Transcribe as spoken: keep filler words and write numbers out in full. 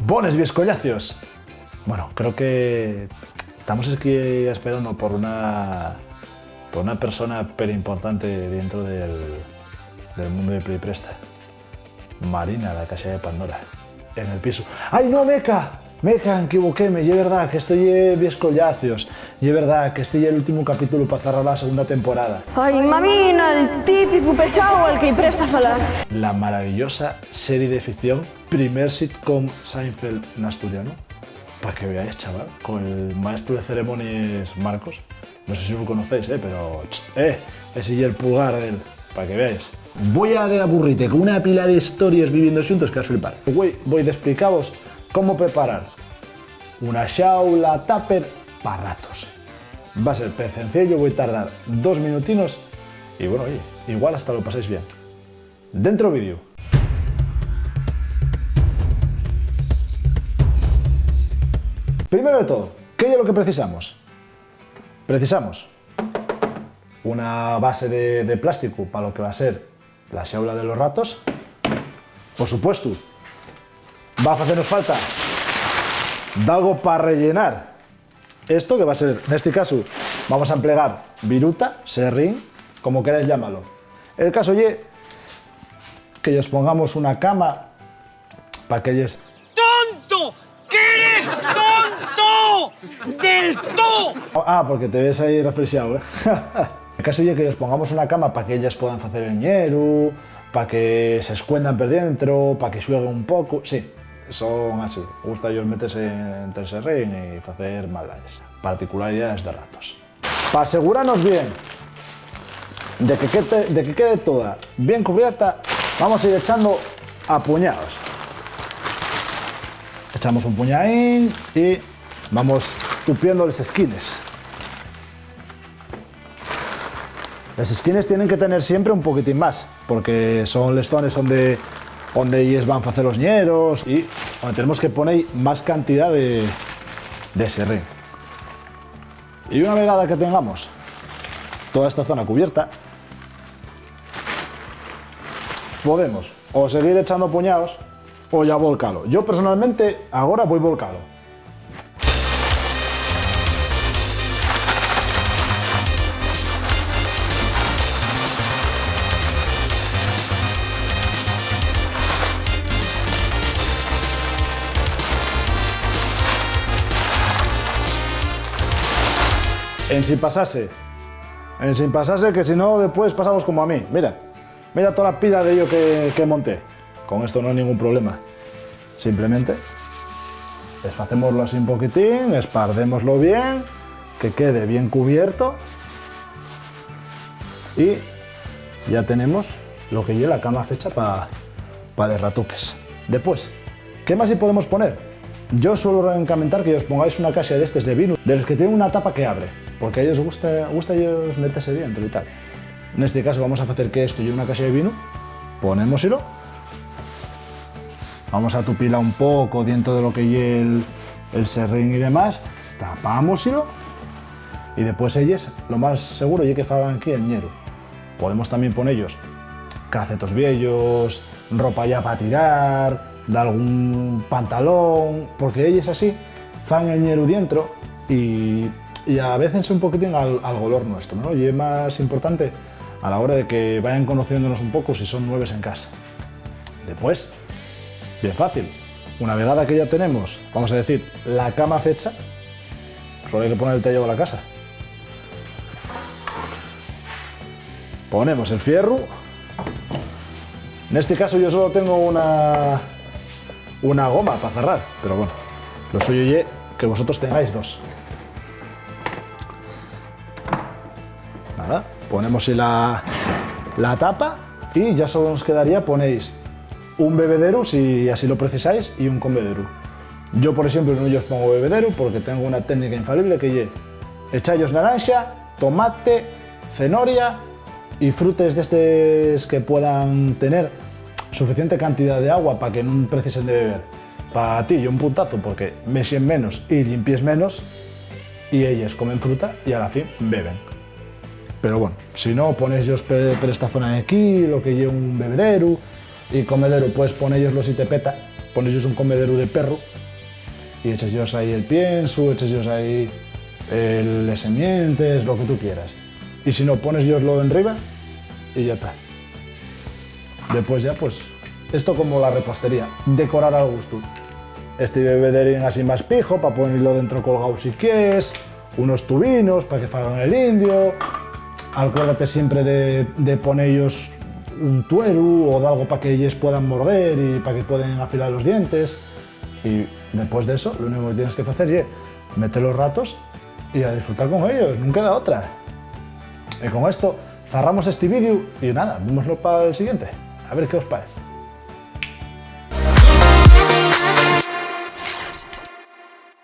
Bones, viescollacios. Bueno, creo que tamos esquí esperando por una, por una persona perimportante dentro del, del mundo de Play Presta. Marina, la caxa de Pandora. En el pisu. ¡Ai, no, meca! Meca, enquivoquéme. Ye verdá que esto ye Viescollacios. Ye verdá que este ye l'últimu capítulo pa zarrar la segunda temporada. Ai, mamina, el típicu pexáu al que-y presta falar. La maravillosa serie de ficción, primer sitcom Seinfeld n'asturianu. Pa que veáis, chaval, col maestru de ceremonies Marcos. No sé si lo conocéis, eh, pero, ch, eh, ese ye el pulgar del, pa que veáis. Voi a aburrite con una pila de histories viviendo xuntos que vas flipar. Güei, voi d'esplicavos cómo preparar una xaula tupper pa ratos. Va ser pez sencillo, voi tardar dos minutinos y, bueno, oye, igual hasta lo pasáis bien. Dentro vídeo. Primero de todo, ¿qué ye lo que precisamos? Precisamos una base de, de plástico pa lo que va a ser la xaula de los ratos. Por supuesto, va a facernos falta d'algo pa rellenar esto, que va a ser, nesti casu, vamos a emplegar viruta, serrín, como queráis llámalo. El caso ye que-yos pongamos una cama pa que-yos... ¡Tonto! ¡Qu'eres tonto! ¡Del to! Ah, porque te ves ahí reflexado, ¿eh? El caso ye que-yos pongamos una cama pa que ellas puedan facer el ñeru, pa que s'escuendan per dientro, pa que xueguen un poco. Sí, son así. Gusta-yos metese ente serrín y facer maldades. Particularidades de ratos. Pa aseguranos bien de que quede, de que quede toda bien cubierta, vamos a ir echando a puñaos. Echamos un puñaín y vamos tupiendo les esquines. Les esquines tienen que tener siempre un poquitín más, porque son les zones onde, onde ellas van facer los ñeros y onde tenemos que poner más cantidá de, de serrín. Y una vegada que tengamos toda esta zona cubierta, podemos o seguir echando puñaos o ya volcalo. Yo personalmente agora voi volcalo. Ensin pasase, ensin pasase, que si no, depués pasamos como a mí. Mira, mira tola pila de ello que, que monté. Con esto no hai ningún problema. Simplemente esfacémoslo así un poquitín, espardémoslo bien, que quede bien cubierto y ya tenemos lo que ye la cama fecha pa, pa les ratuques. Depués, ¿qué más-y podemos poner? Yo suelo encamentar que-yos pongáis una caxa d'estes de vinu, de les que tienen una tapa que abre, porque a ellos gusta, gusta-yos metese dientro y tal. Nesti casu vamos a facer que esto ye una caxa de vinu, ponémosilo. Vamos a tupila un poco dientro de lo que ye el, el serrín y demás, tapámosilo, y depués elles, lo más seguro ye que fagan aquí el ñeru. Podemos tamién ponellos cacetos vieyos, ropa ya pa tirar, d'algún pantalón, porque elles así fan el ñeru dientro y, y avécense un poquitín al, al golor nuestro, ¿no? Ye más importante a la hora de que vayan conociéndonos un poco si son nueves en casa. Depués, bien fácil, una vegada que ya tenemos, vamos a decir, la cama fecha, solo hai que poner el tellao de la casa. Ponemos el fierru. Nesti casu yo solo tengo una, una goma pa zarrar, pero bueno, lo suyo ye que vosotros tengáis dos. Nada, ponemos la, la tapa y ya solo nos quedaría ponéis un bebederu, si así lo precisáis, y un comederu. Yo, por exemplu, nun-yos pongo bebederu porque tengo una técnica infalible que ye echá-yos naranxa, tomate, cenoria y frutes d'estes que puedan tener suficiente cantidá d'agua pa que nun precisen de beber. Pa ti ye un puntazu porque mexen menos y llimpies menos y elles comen fruta y a la fin beben. Pero bueno, si no, pones-yos per, per esta zona d'equí, lo que ye un bebederu, y comederu, pues, ponellos lo si te peta, ponellos un comederu de perru, Y eches-yos ahí el piensu, eches-yos ahí el, les semientes, lo que tú quieras. Y si no, pones-yoslo enriba y ya ta. Después ya, pues, esto como la repostería, decorar al gustu. Este bebederín así más pijo, pa ponelo dentro colgao si quieres, unos tubinos pa que fagan el indio. Alcuérdate siempre de, de ponellos un tueru o d'algo pa que ellos puedan morder y pa que puedan afilar los dientes. Y después de eso, lo único que tienes que hacer es meter los ratos y a disfrutar con ellos, nun queda otra. Y con esto, zarramos este vídeo y nada, vémoslo para el siguiente. A ver qué os parece.